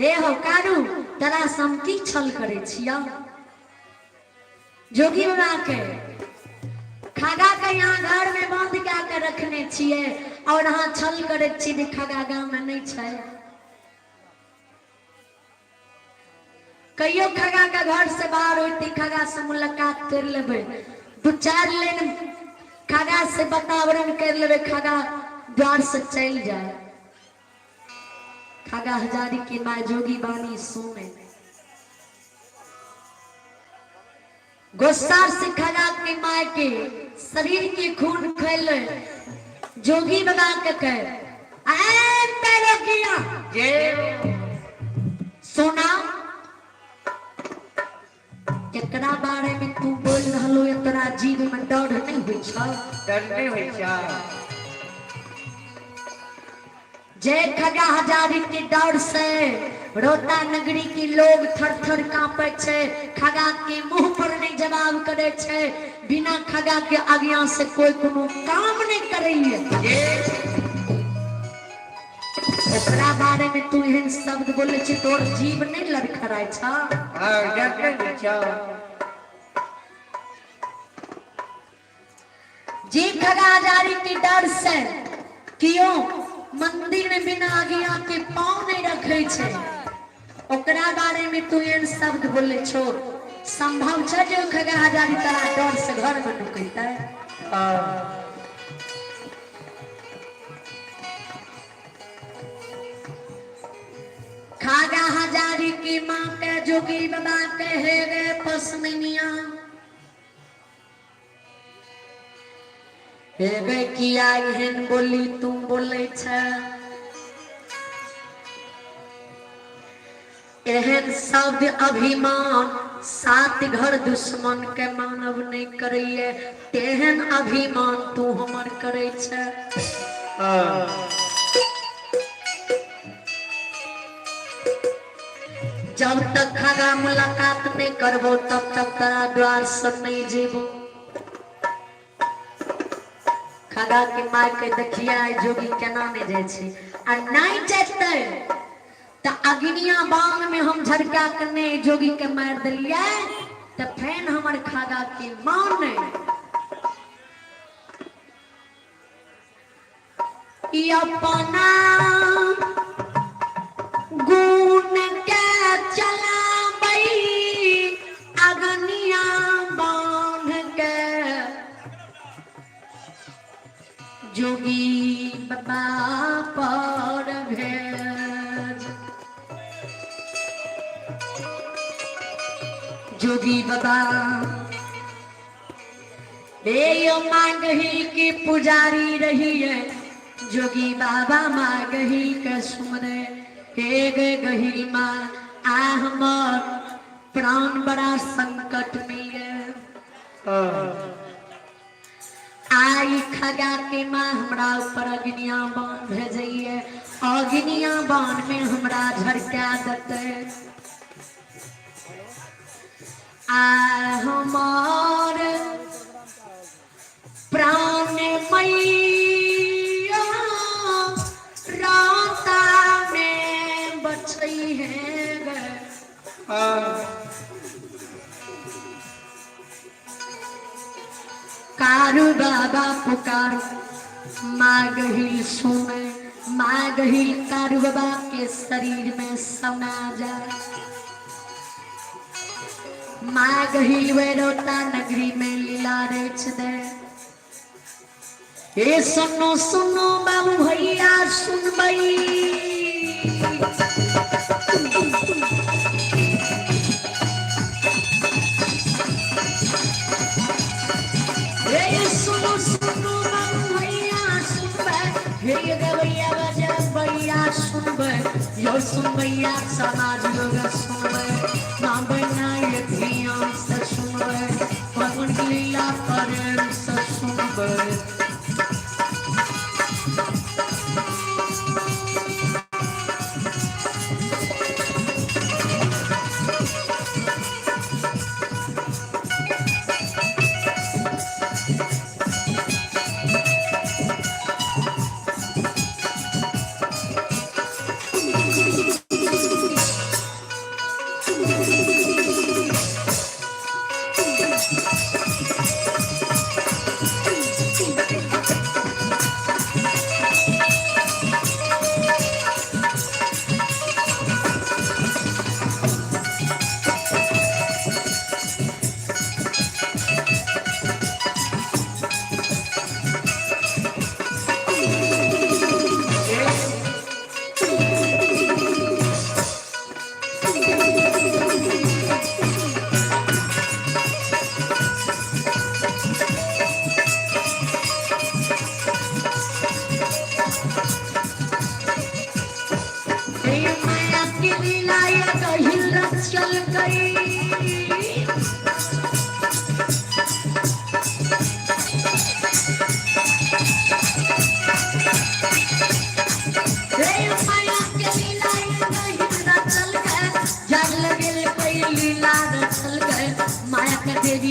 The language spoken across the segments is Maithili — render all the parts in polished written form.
हे हो कारू, तोरा से हम की छल करै छियौ? जोगी बाबा के खागा के यहाँ घर में बंद कए के रखने छियै और अहाँ छल करै छी जे खगा गाँव में नहि छै। कहियो खगा के घर से बाहर होती खगा से मुलाकात कर लेबै, दू चार लेन खगा से वातावरण कर लेबै, खगा द्वार से चलि जाए। खगा हजारी के माय जोगी बानी सुने गुस्सा से खगा के माय के शरीर के खून खैल जोगी बाबा के कह ऐ पैरो किया जे सोना केकरा बारे में तू बोल रहलो तोरा जीव में डर नहीं होइ छ? डर नहीं होइ छ। जय खगा हजारी के डर से रोता नगरी के लोग थर थर कांपे छे, खगा के मुंह पर नहीं जवाब करे छे, बिना खगा के आज्ञा से कोई कोनो काम नहीं करैये। ओकरा बारे में तू एहन शब्द बोले छी तोर जीव नहीं लड़खड़ाय छ? हाँ, डर नहीं होइ छ। जी खगा हजारी के डर से क्यों मंदिर में बिना आज्ञा के पाँव नहीं रखे छे, ओकरा बारे में तू एहन शब्द बोले छो, संभव छै जे खगा हजारी तोरा डर से घर में ढुकैतै? खागा हजारी की माँ के जोगी बाबा कहे गे पश्मिनिया, हे गे किया एहन बोली तू बोले छ? एहन शब्द अभिमान सात घर दुश्मन के मानव नहीं करैये, तेहन अभिमान तू हमर करै छ। जब तक खगा मुलाकात नहीं करबो तब तक तोरा द्वार से नहीं जेबो। खगा के माय के देखिया जोगी केना नहीं जाइ छै, आ नहीं जेतै त अग्निया बाण में हम झरका के नहीं जोगी के मार दिलियै त फेन हमर खगा के मां नहीं। ई अपना गुण के चलाबै अग्निया बांध के जोगी बाबा पर भेज। जोगी बाबा हे यो मांगही की पुजारी रही है, जोगी बाबा मांगही के सुमरे हे गे गही माँ आ हमर प्राण बड़ा संकट में है। आई खगा के माँ हमरा ऊपर अग्निया बाण भेजैये, अग्निया बाण में हमरा झरका देते, आ हमार प्राण मैया राता में बचै है गे। कारू बाबा पुकार मागहिल सुने, मागहिल कारू बाबा के शरीर में समा जा। मागहिल वेरोता नगरी में लीला रेच दे। ए सुनो सुनो बाबू भैया सुनबई, हे सुनो सुनो बाबू भैया सुनबै, हे गवैया बजबैया सुनबै, यो सुनबैया समाज लोग सुनबै, ना बनाय ध्यान से सुनबै, भगवान की लीला प्रेम से सुनबै।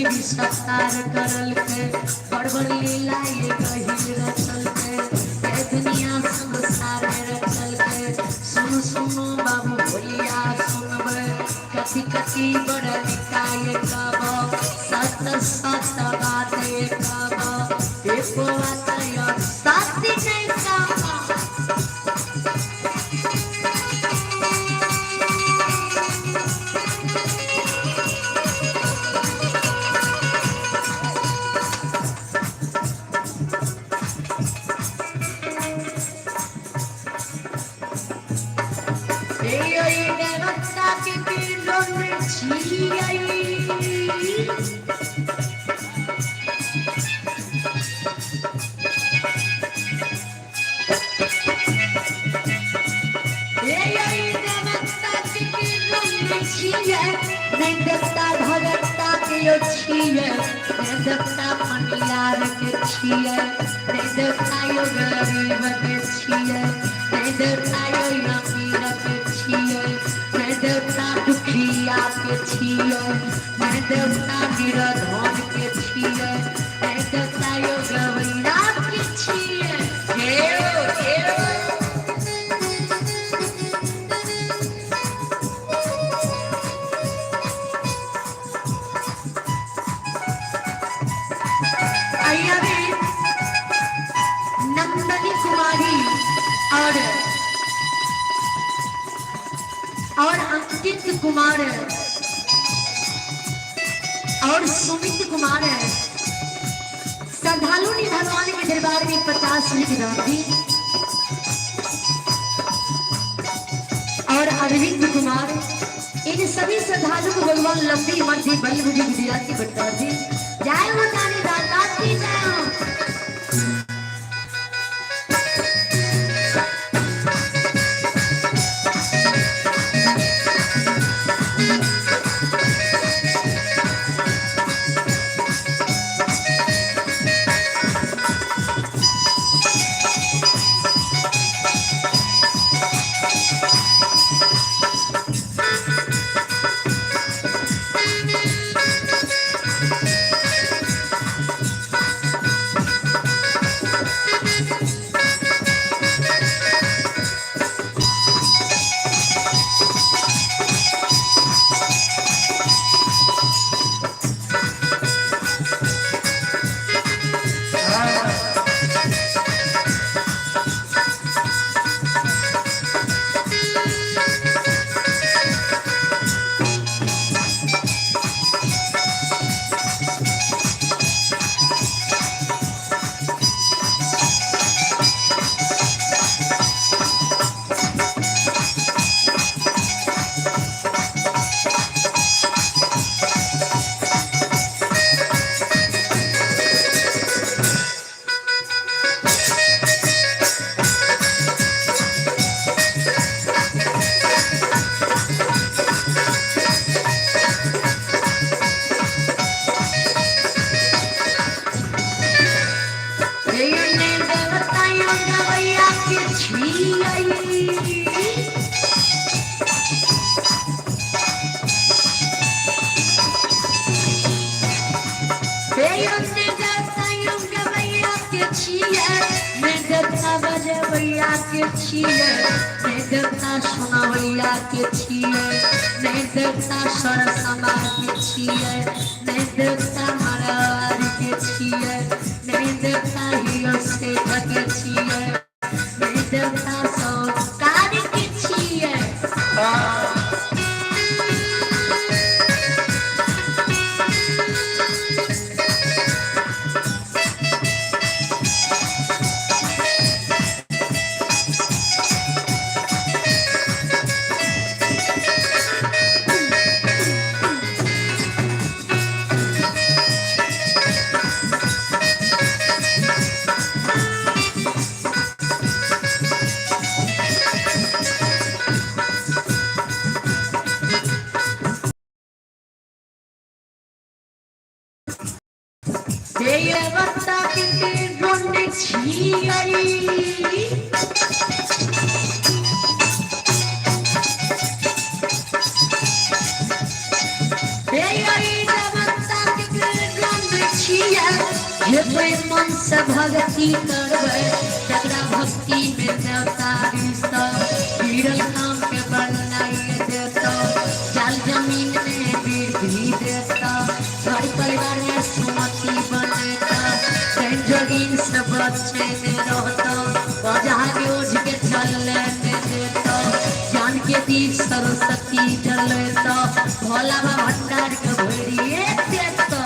गरीब सत्कार करलकै, बड़ बड़ लीला ये गहीर रचलकै, ये दुनिया संसार में रचलकै। सुन सुनो बाबू भोलिया सुनबै, कथी कथी बड़ निकाय कब, सत सत बात कब, एको बात सत्य नहीं कब। दुखिया के छियै, नहि देवता निरधन के छियै, नहि देवता यो गवैया के छियै। केओ केओ। आइए अभी नंदनी कुमारी और अंकित कुमार और सुमित कुमार श्रद्धालु ने भगवान के दरबार में 50 लिख दान दी और अरविंद कुमार, इन सभी श्रद्धालु को भगवान लंबी उम्र दी, बल बुद्धि विद्या की बटा दी। जय हो दानी दाता की जय हो। देवता गवैया के छियै, बजबैया के छियै, नहि देवता सुनबैया के छियै, नहि देवता सर समा के छियै, नहि देवता मरवार के छियै, नहि देवता हियो सेठ के छियै, नहि देवता संस्कार के छियै। देवता के गुण छियै। देवता के जे कोई मन से भक्ति करबै तकरा भक्ति में देवता रिश्ता गिरल काम के बनाइए देता, जाल जमीन में वृद्धि देता, घर परिवार में सुमति बनेता, जोगिन से बच्चे में रहता, बजा के ओझ के चलने में देता, ज्ञान के दीप सरस्वती जलेता, भोला बाबा भंडार के भरिए देता।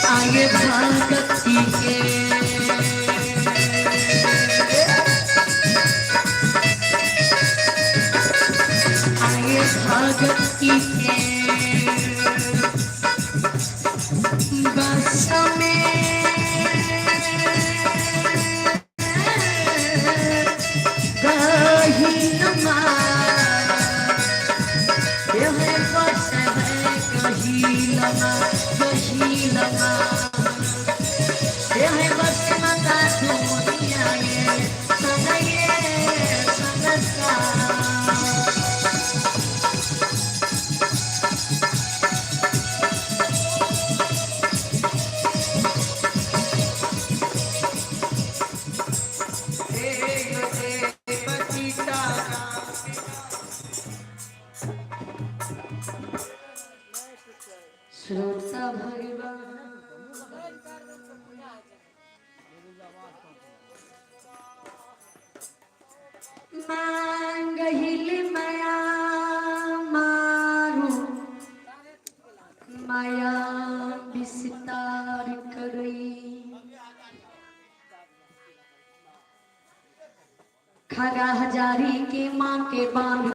आगे भगती के आगे भगती के बस में गहिनमा यह बस है गहिलमा गहिलमा यह बस माता दुनिया ये सनये सनसा। श्रोता भगवान मांगहिल माया मारू माया विस्तार करई, खगा हजारी के माँ के बांध